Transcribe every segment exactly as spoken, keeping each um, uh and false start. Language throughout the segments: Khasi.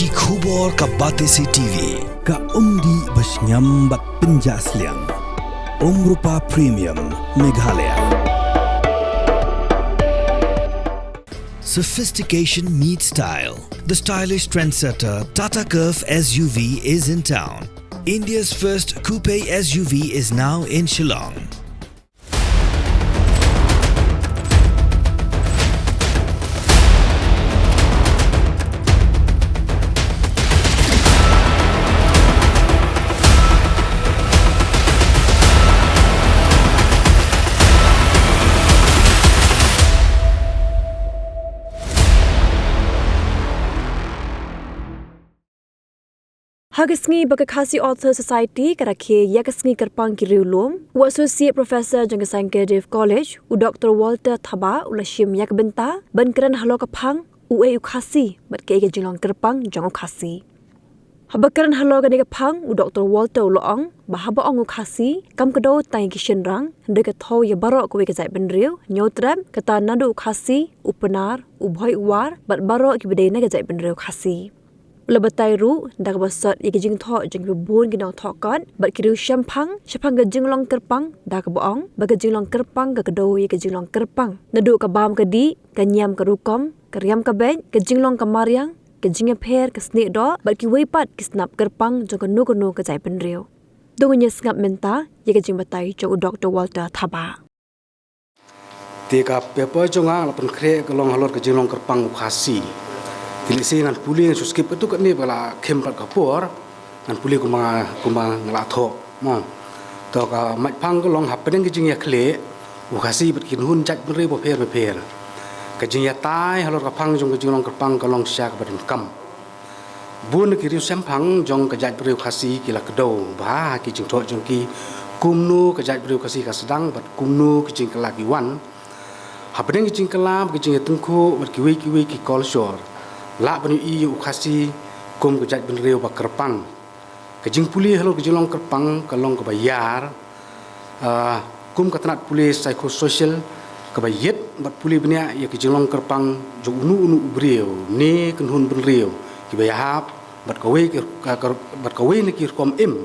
Ki khubor ka Batesi T V. Ka umdih ba shngiam bad pynjah sliang. Umrupa Premium, Meghalaya. Sophistication meets style. The stylish trendsetter Tata Curvv S U V is in town. India's first coupe S U V is now in Shillong. Ha ka sngi ba ka Khasi Author Society ka rakhe ïa ka sngi kyrpang ki riewlum, u Associate Professor jong ka Sangkedev College, u Doktor Walter Thabah, u la shim ïa ka bynta ban kren halor ka phang, uei u Khasi bad kaei ka jinglong kyrpang jong u Khasi. Haba kren halor kane ka phang, u Doktor Walter u la ong ba haba ong u Khasi, kam kdew tang ïa ki shynrang, hynrei ka thew ïa baroh kawei ka jaitbynriew, hynñiewtrep, kata naduh u Khasi, u Pnar, u Bhoi, u War bad baroh kiba dei na ka jaitbynriew Khasi. U la batai ruh da kaba sot ïa ki jingthoh jong kiba bun ki nongthoh kot bad ki riewshemphang shaphang ka jinglong kyrpang, da kaba ong ba ka jinglong kyrpang ka kdew ïa ka jinglong kyrpang, naduh ka bam ka dih, ka niam ka rukom, ka riam ka beit, ka jinglong ka mariang, ka jingïapher, ka snieh doh bad kiwei pat ki snap kyrpang jong kano kano ka jaitbynriew. To ngin ïa sngap mynta ïa ka jingbatai jong u Doktor Walter Thabah. Te ka paper jong nga la pynkhreh ka long halor ka jinglong kyrpang u Khasi. Te lehse ngan pule, ngan shu skip katto katne ba la khim pat ka por, ngan pule kumba, kumba nga la thoh. Mo. To ka maitphang ka long hapdeng ka jingïakhleh u Khasi bad ki kynhun jaitbynriew bapher bapher, ka jingïatai halor ka phang jong ka jinglong kyrpang ka long sha kaba donkam. Bun ki riewshemphang jong ka jaitbynriew Khasi ki la kdew bha ha ki jingthoh jong ki kumno ka jaitbynriew Khasi ka sdang bad kumno ki jingkylla ki wan. Hapdeng ki jingkylla bad ki jingïatyngkhuh bad kiwei kiwei ki culture, lah ban ïohi ïa u Khasi kum ka jaitbynriew ba kyrpang. Ka jingpule halor ka jinglong kyrpang ka long kaba ïar, ah, kum ka tnat pule psychosocial kaba ïit bad pule bniah ïa ka jinglong kyrpang jong uno uno u briew ne kynhun bynriew kiba ïahap bad kawei ki, ka, ka, bad kawei na ki rukom im,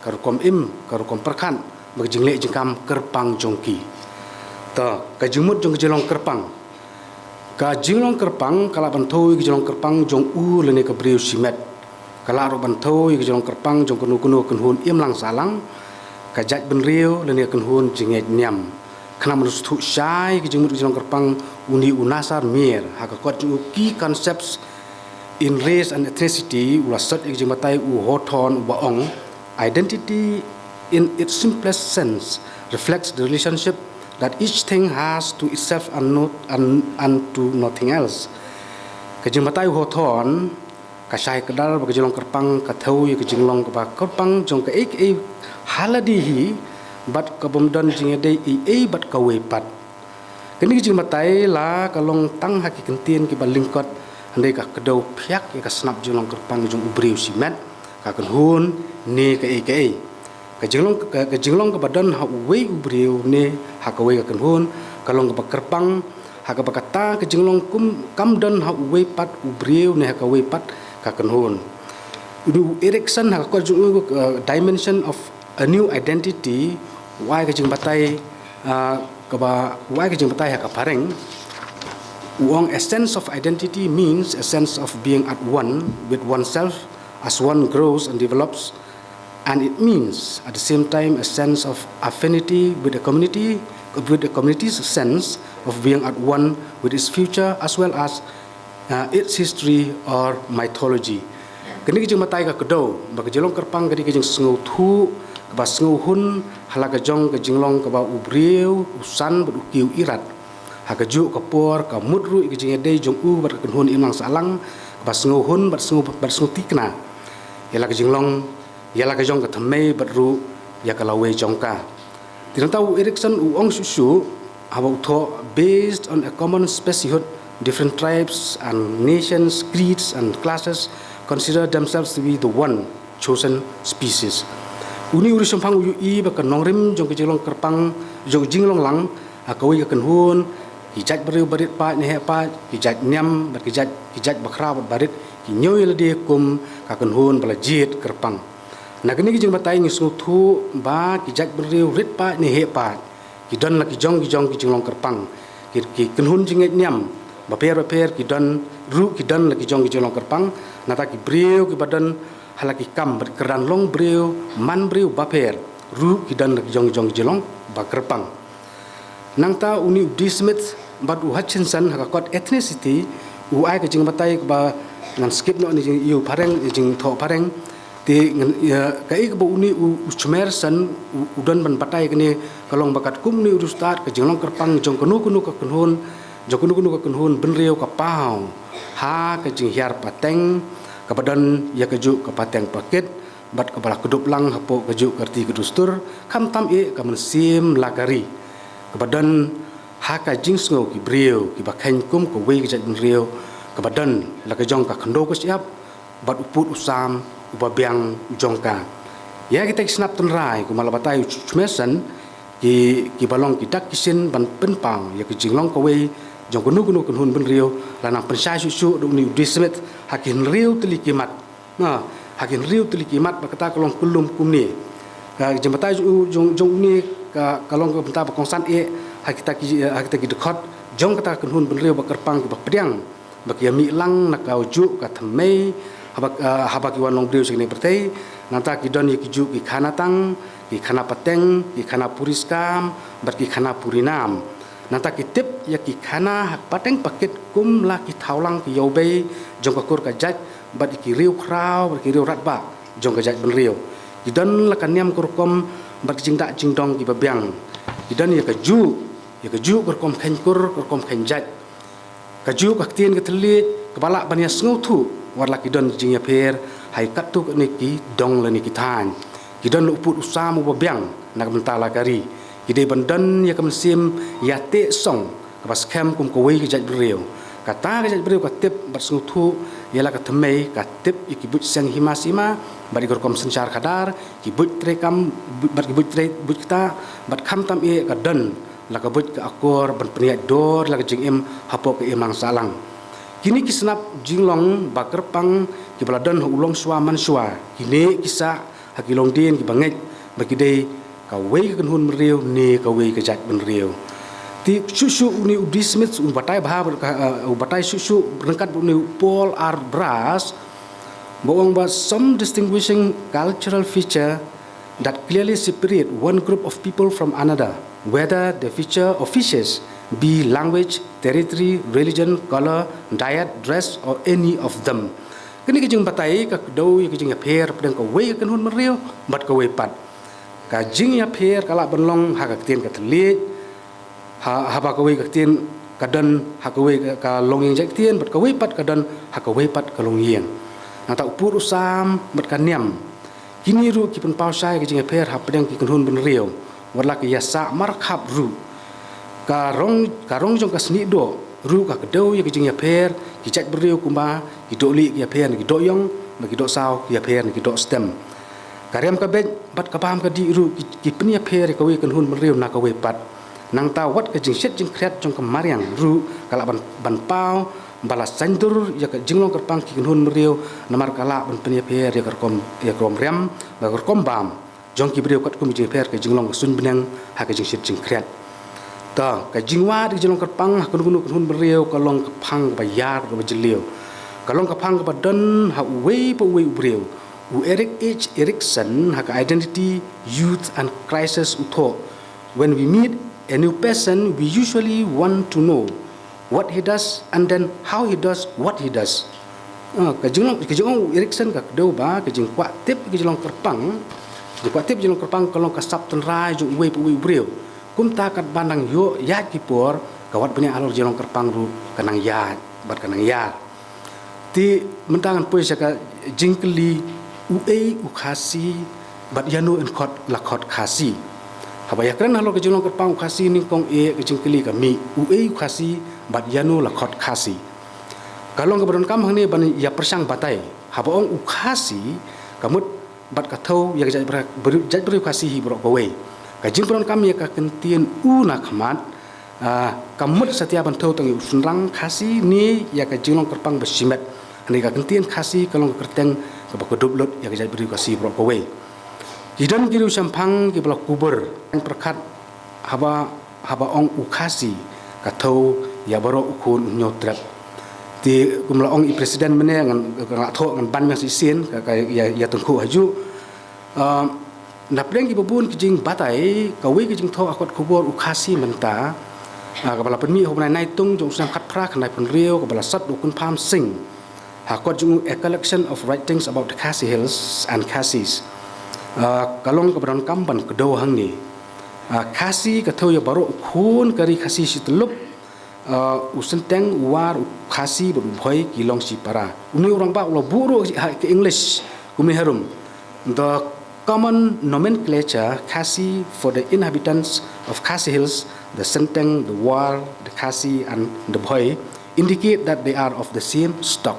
ka rukom im, ka rukom pyrkhat bad ka jingleh jingkam kyrpang jong ki. To, ka jingmut jong ka jinglong kyrpang. Ka jinglong kyrpang ka lah ban thew ïa ka jinglong kyrpang jong u lane ka briew shimet. Ka lah ruh ban thew ïa ka jinglong kyrpang jong kano kano ka kynhun imlang sahlang, ka jaitbynriew lane ka kynhun jingngeit niam. Khnang ban sngewthuh shai ïa ka jingmut ka jinglong kyrpang, une u Nasar Mir ha ka kot jong u Key Concepts in Race and Ethnicity u la sot ïa ka jingbatai u Hawthorne uba ong, "Identity in its simplest sense reflects the relationship that each thing has to itself and not, and, and to nothing else." Ka jingbatai u Hawthorne ka shai kdar ba ka jinglong kyrpang ka thew ïa ka jinglong kaba kyrpang jong kaei kaei ha lade hi bad ka bym don jingïadei ei ei bad kawei pat. Kane ka jingbatai la ka long tang ha ki kyntien kiba lyngkot, hynrei ka kdew phiah ïa ka snap jinglong kyrpang jong u briew shimet, ka kynhun ne kaei kaei. Ka jinglong, ka, ka jinglong kaba don ha uwei u briew ne ha kawei ka kynhun ka long kaba kyrpang, ha kaba kata ka jinglong kum kam don ha uwei pat u briew ne ha kawei pat ka kynhun. Une u Erikson ha ka kot jong u, uh, Dimension of a New Identity, u ai ka jingbatai, uh, kaba, u ai ka jingbatai ha ka phareng. U ong, "A sense of identity means a sense of being at one with oneself as one grows and develops, and it means, at the same time, a sense of affinity with a community, with the community's sense of being at one with its future, as well as, uh, its history or mythology." Kane ka jingbatai ka kdew ba ka jinglong kyrpang ka dei ka jingsngewthuh kaba sngewhun ha la ka jong ka jinglong kaba u briew u san bad u kiew irat. Ha kajuh ka por ka mut ruh ïa ka jingïadei jong u bad ka kynhun imlang sahlang kaba sngewhun bad sngew, bad sngewthikna ïa la ka jinglong, ïa la ka jong ka thymmei bad ruh ïa ka lawei jong ka. Te nangta u Erikson u ong shuh shuh, haba u thoh, "Based on a common specieshood, different tribes and nations, creeds and classes consider themselves to be the one chosen species." Une u riewshemphang u ïohi ba ka nongrim jong ka jinglong kyrpang, jong ka jinglong lang ha kawei ka kynhun, ki jait briew barit paid ne heh paid, ki jait niam bad ki jait, ki jait bakhraw bad barit, Ki ñiew ïa lade kum ka kynhun ba la jied kyrpang. Na kane ka jingbatai ngi sngewthuh ba ki jaitbynriew rit paid ne heh paid ki don la ki jong ki jong ki jinglong kyrpang. Ki, ki kynhun jingngeit niam bapher bapher ki don ruh ki don la ki jong ki jinglong kyrpang. Nangta ki briew kiba don ha la ki kam bad kyrdan long briew man briew bapher ruh ki don la ki jong ki jong ki jinglong ba kyrpang. Nangta une u D. Smith bad u Hutchinson ha ka kot Ethnicity u ai ka jingbatai kaba ngan skip noh ne jingïoh phareng, jingthoh phareng. Te ngan, ïa, kaei kaba une u, u Schmerson u, u don ban batai kane ka long ba katkum une u riewstad ka jinglong kyrpang jong kano kano ka kynhun, jong kano kano ka kynhun bynriew ka paw ha ka jinghiar pateng kaba don ïa kajuh ka pateng pakit bad kaba la kdup lang hapoh kajuh ka riti ka dustur, khamtam eh ka mynsiem la ka ri kaba don ha ka jingsngew ki briew kiba kheiñ kum kawei ka jaitbynriew kaba don la ka jong ka khyndew ka shyiap bad u pud u sam uba biang u jong ka. Ïa kita ki snap tynrai kumba la batai u Schmerson ki, kiba long ki dak ki shin ban pynpaw ïa ka jinglong kawei jong kano kano ka kynhun bynriew la nang pynshai shuh shuh da une u D. Smith ha ki hynriew tylli ki mat. Na, ha ki hynriew tylli ki mat ba kata ka long kyllum kumne. Ka jingbatai jong, jong, jong une ka, ka long ka bynta ba kongsan eh ha kita ki, ha kita ki dkhot jong kata ka kynhun bynriew ba kyrpang kiba pdiang ba ki ïa mih lang na kajuh ka thymmei haba, ah, haba ki wan long briew sha kane ka pyrthei. Nangta ki don ïa kijuh ki khana tang, ki khana pateng, ki khana puriskam bad ki khana purinam. Nangta ki tip ïa ki khana ha pateng pakit kum la ki thawlang ki ïawbei jong ka kur ka jait bad ïa ki riew khraw bad ki riew radbah jong ka jaitbynriew. Ki don la ka niam ka rukom bad ki jingdah jingdong kiba biang. Ki don ïa kajuh, ïa kajuh ka rukom kheiñ kur, ka rukom kheiñ jait. Kajuh ka ktien ka thylliej kaba lah ban ïa sngewthuh wat la ki don jingïapher ha ïa katto katne ki dong lane ki thaiñ. Ki don la u pud u sam uba biang na ka bynta la ka ri. Ki dei ban don ïa ka mynsiem ïateh song kaba skhem kum kawei ka jaitbynriew. Kata ka jaitbynriew ka tip bad sngewthuh ïa la ka thymmei, ka tip ïa ki buit seng hima sima bad ïa ka rukom synshar khadar, ki buit treikam bad ki buit trei buit ktah bad khamtam eh ka don la ka buit ka akor ban pynïaid dor la ka jingim hapoh ka imlang sahlang. Kine ki snap jinglong ba kyrpang kiba la don ha u longshuwa manshuwa, kine ki sah ha ki longdien kiba ngeit ba ki dei kawei ka kynhun bynriew ne kawei ka jaitbynriew. Te shuh shuh une u D. Smith u batai bha bad ka, uh, u batai shuh shuh ryngkat bad une u Paul R. Brass ba ong ba some distinguishing cultural feature that clearly separate one group of people from another, whether the feature of features be language, territory, religion, color, diet, dress, or any of them. Kane ka jingbatai ka kdew ïa ka jingïapher hapdeng kawei ka kynhun bynriew bad kawei pat. Ka jingïapher ka lah ban long ha ka ktien ka thylliej, ha, haba kawei ka ktien ka don ha kawei ka, ka longïing jait ktien bad kawei pat ka don ha kawei pat ka longïing. Nangta u pud u sam bad ka niam, kine ruh ki pynpaw shai ka jingïapher hapdeng ki kynhun bynriew. Wat la ki ïasah markhap ruh, ka rong, ka rong jong ka snieh doh ruh ka kdew ïa ka jingïapher. Ki jaitbynriew kumba ki dohlieh ki ïapher na ki dohïong, bad ki dohsaw ki ïapher na ki dohstem. Ka riam ka beit bad ka bam ka dih ruh ki, ki pynïapher ïa kawei ka kynhun bynriew na kawei pat. Nangta wat ka jingshit jingkhriat jong ka mariang ruh ka lah ban, ban paw ba la saiñdur ïa ka jinglong kyrpang ki kynhun bynriew, namar ka lah ban pynïapher ïa ka rukom, ïa ka rukom riam bad ka rukom bam jong ki briew katkum ka jingïapher ka jinglong ka suiñ bneng ha ka jingshit jingkhriat. Ta ka jingwad ka jinglong kyrpang ha kano kano ka kynhun bynriew ka long ka phang kaba ïar kaba jylliew. Ka long ka phang kaba don ha uwei pa uwei u briew. U Erik H. Erikson ha ka Identity, Youth and Crisis u thoh, "When we meet a new person, we usually want to know what he does and then how he does what he does." Ah, ka jinglong, ka jingong u Erikson ka kdew ba ka jingkwah tip ka jinglong kyrpang, ka jingkwah tip ka jinglong kyrpang ka long ka sap tynrai jong uwei pa uwei u briew. Kumta katba nang ïoh ïaid ki por, ka wat bniah halor jinglong kyrpang ruh ka nang ïaid bad ka nang ïar. Te mynta ngan poi sha ka jingkylli, uei u Khasi bad ïano yn khot la khot Khasi. Haba ïakren halor ka jinglong kyrpang u Khasi nyngkong eh ka jingkylli ka mih, uei u Khasi bad ïano la khot Khasi. Ka long kaba donkam hangne ban ïa pyrshang batai. Haba ong u Khasi ka mut bad ka thew ïa ka jaitbynriew, jaitbynriew Khasi hi baroh kawei. Ka jingpyndonkam ïa ka kyntien u na khmat, ah, ka mut satia ban thew tang ïa u shynrang Khasi ne ïa ka jinglong kyrpang ba shimet. Hynrei ka kyntien Khasi ka long ka kyrteng kaba kdup lut ïa ka jaitbynriew Khasi baroh kawei. Ki don ki riewshemphang kiba la kubur, pyrkhat haba, haba ong u Khasi ka thew ïa baroh u khun u hynñiew trep. Te kum la ong i president mynne, ngan, nga la thoh ngan ban biang shisien ka, ka ïa, ïa tyngkhuh hajuh. Ah, na pdeng kiba bun ki jingbatai, kawei ka jingthoh ha kot khubor u Khasi mynta, ah, kaba la pynmih ha u bnai Naitung jong u snem khatphra khyndai phew hynriew, kaba la sot da u Kynpham Sing ha kot jong u A Collection of Writings About the Khasi Hills and Khasis. Ah, ka long kaba donkam ban kdew hangne. Ah, Khasi ka thew ïa baroh u khun ka ri Khasi shi tyllup, ah, u Synteng, u War, u Khasi bad u Bhoi ki long shipara. Une u rangbah u la buh ruh ha ka English kumne harum: The common nomenclature Khasi for the inhabitants of Khasi Hills, the Synteng, the War, the Khasi and the Bhoi, indicate that they are of the same stock.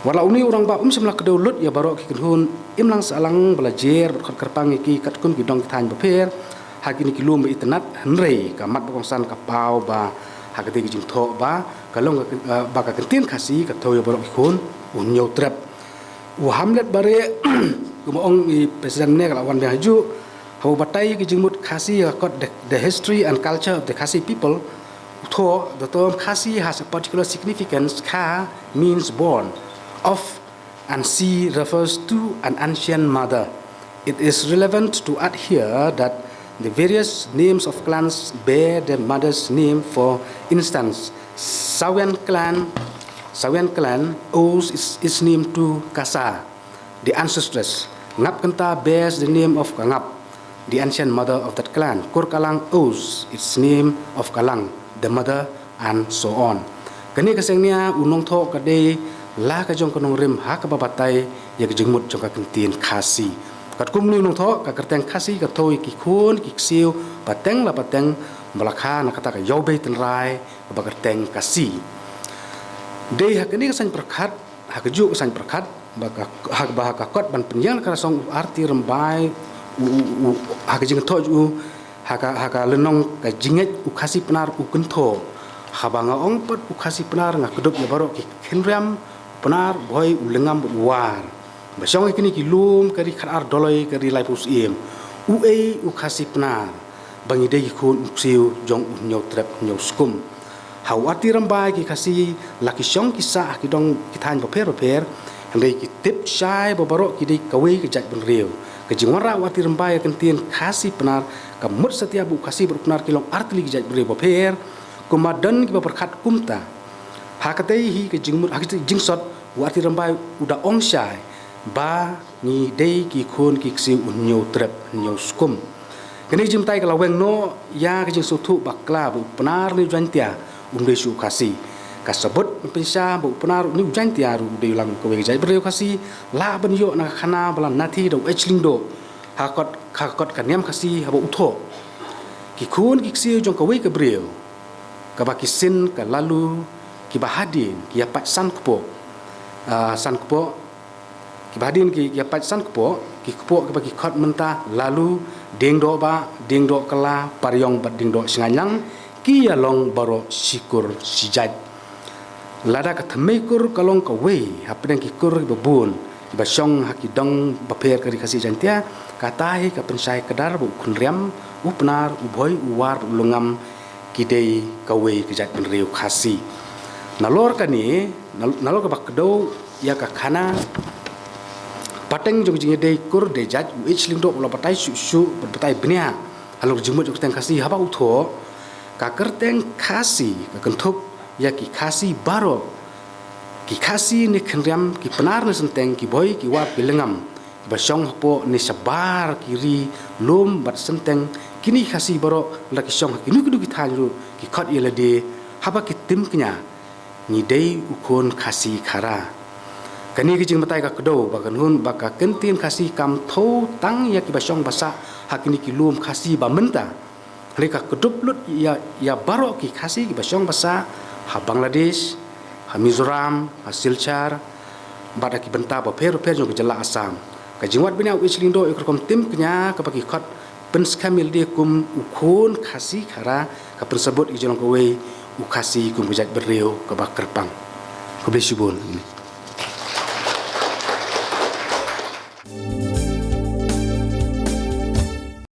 Wat la une u rangbah um shym la kdew lut ïa baroh ki kynhun imlang sahlang ba la jer bad khot kyrpang ïa ki katkum ki dong ki thaiñ bapher ha kine ki lum ba itynnad, hynrei ka mat ba kongsan ka paw ba ha katei ka jingthoh ba ka long ka, eh, ba ka kyntien Khasi ka thew ïa baroh ki khun u hynñiew trep. U Hamlet Bareh, kumba ong i president mynne, ka la wan biang hajuh, haba u batai ka jingmut Khasi ha kot The, The History and Culture of the Khasi People, u thoh: The term Khasi has a particular significance. Kha means born of, and Si refers to an ancient mother. It is relevant to add here that the various names of clans bear their mother's name. For instance, Sawian clan, Sawian clan owes its, its name to Kasa, the ancestress. Ngap Kynta bears the name of Kangap, the ancient mother of that clan. Kur Kalang owes its name of Kalang, the mother, and so on. Kane ka seng nia u nongthoh ka dei la ka jong ka nongrim ha kaba batai ïa ka jingmut jong ka kyntien Khasi. Katkum une u nongthoh, ka kyrteng Khasi ka thew ïa ki khun ki ksiew pateng la pateng, ba la kha na kata ka ïawbei tynrai kaba kyrteng Khasi. Dei ha kane ka saiñ pyrkhat, ha kajuh ka saiñ pyrkhat, ba ka, ha, ba ha ka kot ban pynïeng la ka rasong, u Arti Rymbai, u, u, u, ha ka jingthoh jong u ha ka, ha ka lynnong Ka Jingngeit u Khasi Pnar u kynthoh: Haba nga ong pat u Khasi Pnar nga kdup ïa baroh ki Khynriam, u Pnar, u Bhoi, u Lyngngam bad u War. Ba shong ha kine ki lum ka ri khatar doloi, ka ri laiphew syiem. Uei u Khasi Pnar? Ba ngi dei ki khun u ksiew jong u Hynñiew Trep Hynñiew Skum. Ha u Arti Rymbai, ki Khasi la ki shong ki sah ha ki dong ki thaiñ bapher bapher, hynrei ki tip shai ba baroh ki dei kawei ka jaitbynriew. Ka jingwanrah u Arti Rymbai ïa ka kyntien Khasi Pnar ka mut satia ba u Khasi bad u Pnar ki long artylli ki jaitbynriew bapher, kumba don kiba pyrkhat kumta. Ha katei hi ka jingmut, ha katei jingsot, u Arti Rymbai u da ong shai ba ngi dei ki khun ki ksiew u Hynñiew Trep Hynñiew Skum. Kane ka jingbatai ka la weng noh ïa ka jingsngewthuh bakla ba u Pnar une u Jaiñtia um dei shuh u Khasi. Ka sabut ban pynshisha ba u Pnar une u Jaiñtia ruh u dei lang kawei ka jaitbynriew Khasi, lah ban ïoh na ka khana ba la nathi da u H. Lyngdoh ha kot, ha kot Ka Niam Khasi, haba u thoh: Ki khun ki ksiew jong kawei ka briew, kaba ki sin ka Lalu, kiba hadien ki ïa pait san kpoh. Ah, san kpoh, kiba hadien ki, ki ïa pait san kpoh, ki kpoh kiba ki khot mynta Lalu, Diengdoh Bah, Diengdoh Kylla, Pariong bad Diengdoh Shngaiñlang, ki ïa long baroh shi kur shi jait. Lada ka thymmei kur ka long kawei hapdeng ki kur kiba bun kiba shong ha ki dong bapher ka ri Khasi Jaiñtia, kata hi ka pynshai kdar ba u Khynriam, u Pnar, u Bhoi, u War, u Lyngngam ki dei kawei ka jaitbynriew Khasi. Nalor kane, nal-, nalor kaba kdew ïa ka khana pateng jong ka jingïadei kur dei jait, u H. Lyngdoh u la batai shuh shuh, batai bniah halor ka jingmut jong ka kyrteng Khasi, haba u thoh: Ka kyrteng Khasi ka kynthup ïa ki Khasi baroh, ki Khasi ne Khynriam, ki Pnar ne Synteng, ki Bhoi, ki War, ki Lyngngam, kiba shong hapoh ne shabar ki ri lum bad synteng. Kine ki Khasi baroh, la ki shong ha kino kino ki thaiñ ruh, ki khot ïa lade haba ki tim kñia: Ngi dei u khun Khasi Khara. Kane ka jingbatai ka kdew ba kan hun ba ka kyntien Khasi kam thew tang ïa kiba shong ba sah ha kine ki lum Khasi ba mynta, hynrei ka kdup lut ïa, ïa baroh ki Khasi kiba shong ba sah ha Bangladesh, ha Mizoram, ha Silchar, bad ha ki bynta bapher bapher jong ka jylla Assam. Ka jingwad bniah u H. Lyngdoh ïa ka rukom tim kñia kaba ki khot pynskhem ïa lade kum u khun Khasi Khara ka pynsabut ïa ka jinglong kawei u Khasi kum ka jaitbynriew kaba kyrpang. Khublei shibun.